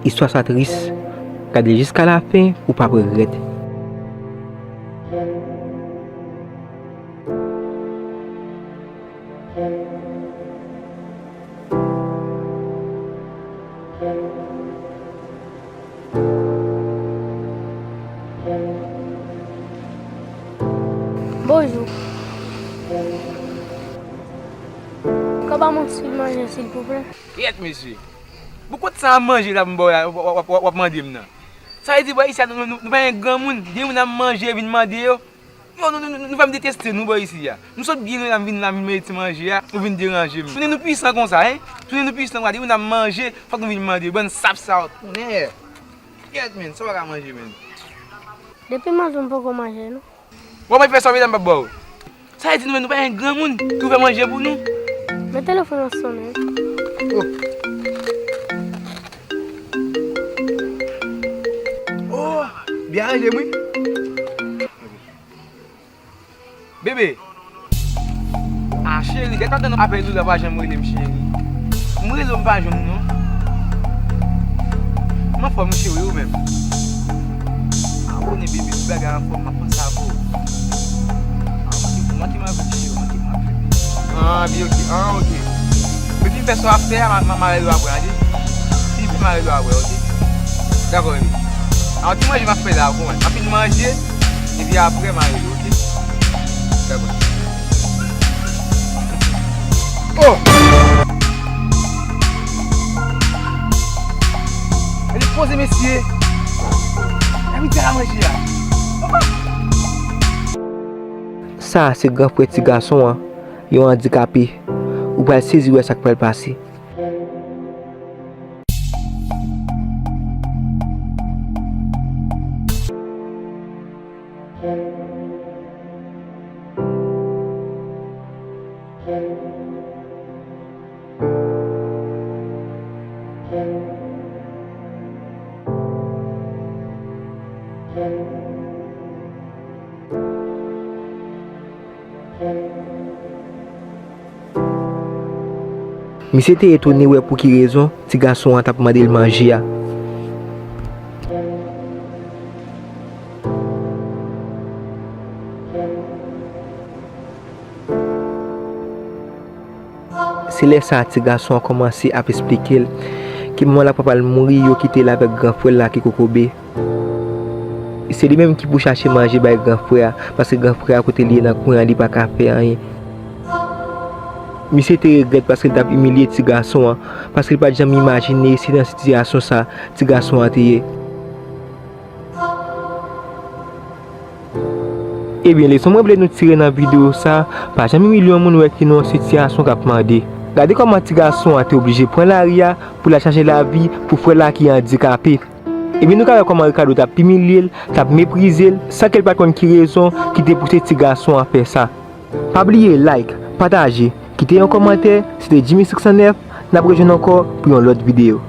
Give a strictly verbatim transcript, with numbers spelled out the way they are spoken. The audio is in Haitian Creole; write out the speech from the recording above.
Istwa sa tris. Gade l jiska lafen, ou p ap regrèt. Bonjou. Ou ka ba m yon ti manje, silvouplè? Kèt, mesye. Bon, kot sa manje la m ba w la, w, w ap mande m nan? Sa vle di, bò isi a, nou, nou, nou pa gen granmoun, de moun ap manje, vin mande yo. Yo, nou, nou, nou, nou fè m deteste nou bò isi a. M sot byen lwen la, m vin la, m vin mete ti manje a, ou vin deranje m. Tounen nou pwisan konsa, en? Tounen nou pwisan konsa, depi n ap manje, fòk nou vin mande, bann sap sa yo. Tounen! Kèt, menn, sa w pa ka manje, menn. Depi m antre, m poko manje, non. Bon, mwen fè sa w vle la, m p ap ba w. Sa vle di nou menm, nou pa gen granmoun ki ouvè manje pou nou? Men telefòn nan sonnen. Oh. Oh, byen rele m, wi. Bebe. Ah, cheri, dèyè tann apèl ou la, pa janm rele m, cheri. M rele w, m pa jwenn ou, non. M anfòm, wi, cheri, ou menm? Ah, ou konnen, bebe, tout bagay anfòm, m ap panse avè w. Ah, manke, manke m avè w, cheri, manke m avè w. Ah, byen, ok, ah, ok. Depi m fè sa w ap fè a, m a, m a, m a rele w apre, ok? Depi m a rele w apre, ok? Dakò, bebe. Ah, ti manje m ap fè la, ou konprann. M ap fin manje, epi apre, m a rele w, ok? Dakò. Oh! Gade poze mesye. Gade sa la manje a. Sa a se gran frè ti gason an, yon andikape. Ou pral sezi wè sa k pral pase. Misye te etone wè pou ki rezon ti gason an t ap mande l manje a. Se lè sa a ti gason an kòmanse ap esplike l ke manman l ak papa l mouri, yo kite l avèk gran frè l la ki kokobe. Se li menm ki pou chache manje bay gran frè a, paske gran frè a kote li ye nan kwen an, li pa ka fè anyen. Misye te regrèt paske l t ap imilye ti gason an, paske l pa t janm imajine se nan sitiyasyon sa ti gason an te ye. Ebyen, leson mwen vle nou tire nan videyo sa, pa janm imilye yon moun ou wè ki nan yon sitiyasyon k ap mande. Gade kòman ti gason an te oblije pran lari a pou l al chache lavi pou frè l la ki andikape. Ebyen, nou ka wè kòman Ricardo t ap imilye l, t ap meprize l, san ke l pa t konn ki rezon ki te pouse ti gason an fè sa. Pa bliye like, pataje, kite yon kòmantè. Se te Jimmy Six cent neuf, n ap rejwenn ankò pou yon lòt videyo.